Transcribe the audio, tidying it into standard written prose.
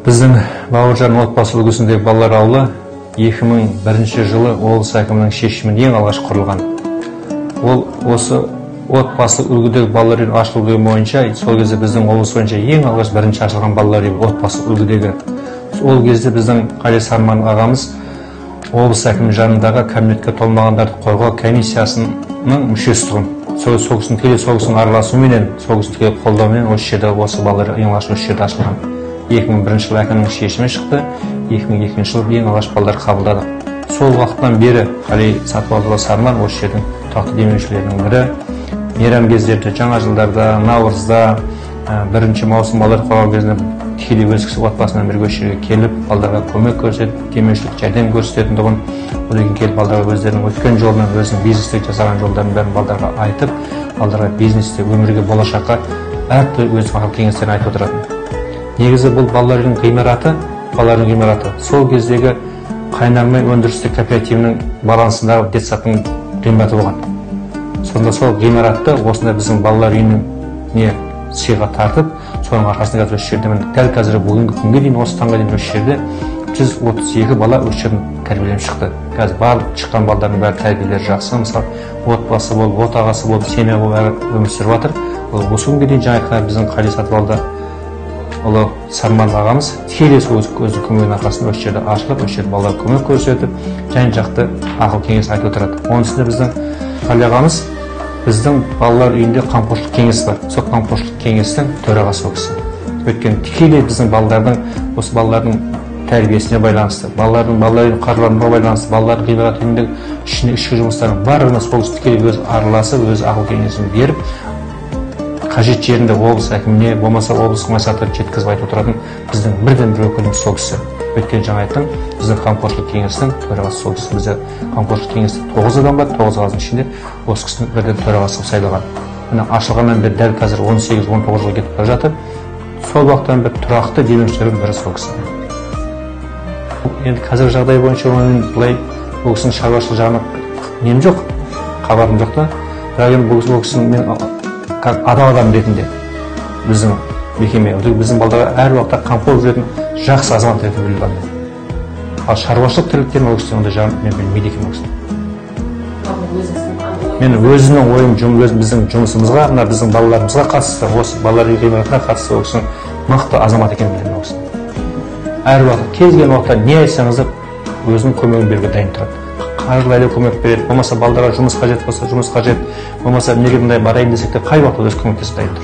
Біздің Бауыржан отбасы үлгісіндегі балалар ауылы 2001 жылы облыс әкімінің шешімімен ең алғаш құрылған. Ол осы отбасы үлгідегі балалар үйінің ашылуы бойынша сол кезде біздің облыс бойынша ең алғаш бірінші ашылған балалар үйі отбасы үлгідегі. Ол кезде біздің Қали Сарман ағамыз облыс әкімінің жанындағы кәмелетке толмағандарды қорғау комиссиясының мүшесі тұғын. Сол кісінің тікелей сол кісінің араласуыменен, сол кісінің тікелей қолдауымен осы жерде осы балалар ең алғаш осы жерде ашылған. 2001 жылы әкімнің шешімі шықты, 2002 жылы ең алғаш балалар қабылдадық. Сол уақыттан бері Қали Сатыбалдыұлы Сарман осы жердің тұрақты демеушілерінің бірі. Мейрам кездерде, жаңа жылдарда, наурызда, бірінші маусым балалар қорғау кезінде тікелей өз кісі отбасымен бірге осы жерге келіп, балаларға көмек көрсетіп, демеушілік жәрдем көрсететін тұғын. Одан кейін келіп балаларға өздерінің өткен жолынан, өзінің бизнесте жасаған жолдарын бәрін балаларға айтып, балаларға бизнесте, өмірге, болашаққа әртүрлі өз ақыл кеңестерін айтып отыратын. Негізі бұл балалар үйінің ғимараты, балалар үйінің ғимараты сол кездегі Қайнармай өндірістік кооперативінің балансындағы детсадтың ғимараты болған. Сонда сол ғимаратты осында біздің балалар үйінің не сыйға тартып, соның арқасында қазір осы жерде, міне дәл қазір бүгінгі күнге дейін, осы таңға дейін осы жерде 132 бала осы жерден тәрбиеленіп шықты. Қазір барлық шыққан балалардың бәрі тәрбиелері жақсы, мысалы отбасы болып, отағасы болып, семья болып өмір сүріп жатыр. Ол осы күнге дейін жаңа айтқан біздің Қали Сатыбалдыұлы Сарман ағамыз тікелей сол өзінің көмегінің арқасында осы жерде ашылып, осы жерде балаларға көмек көрсетіп, жан жақты ақыл кеңес айтып отырады. Оның үстіне біздің Қали ағамыз біздің балалар үйінде қамқоршылық кеңесі бар. Сол қамқоршылық кеңестің төрағасы ол кісі. Өйткені тікелей біздің балалардың, осы балалардың тәрбиесіне байланысты, балалардың балалар үйінің қаржыландыруға байланысты, балалардың ғимарат үйіндегі ішінде ішкі жұмыстардың барлығына сол кісі тікелей өзі араласып, өзі ақыл кеңесін беріп, қажет жерінде облыс әкіміне, болмаса облыстық мәслихатқа жеткізіп айтып отыратын біздің бірден бір өкіліміз сол кісі. Өйткені жаңа айттым, біздің қамқоршылық кеңестің төрағасы сол кісі. Бізде қамқоршылық кеңесте 9 адам бар, 9 адамның ішінде осы кісінің бірден төрағасы болып сайланған. Міне ашылғаннан бері дәл қазір 18-19 жыл кетіп бара жатыр. Сол уақыттан бері тұрақты демеушілердің бірі сол кісі. Енді қазіргі жағдай бойынша оның былай бұл кісінің шаруашылық жағына нем жоқ, хабарым жоқ та. Бірақ енді бұл кісінің мен как адал адам ретінде біздің мекеме, біздің балдарға әр уақытта қамқор жүретін жақсы азамат ретінде біліп аламын. Ал шаруашылық тірліктерін ол кісі ондай жағын мен білмейді екенмін ол кісіні. Мен өзімнің ойым, біздің жұмысымызға, мына біздің балаларымызға қатысты, осы балалар үйі ғимаратына қатысты ол кісінің мықты азамат екенін білемін ол кісінің. Әр уақыт, кез келген уақытта не айтсаңыз да өзінің көмегін беруге дайын тұрады. Қаржылай да көмек береді, болмаса балдарға жұмыс қажет болса жұмыс қажет, болмаса неге мындай барайын десек те қай уақытта өз көмектесіп дайын тұр.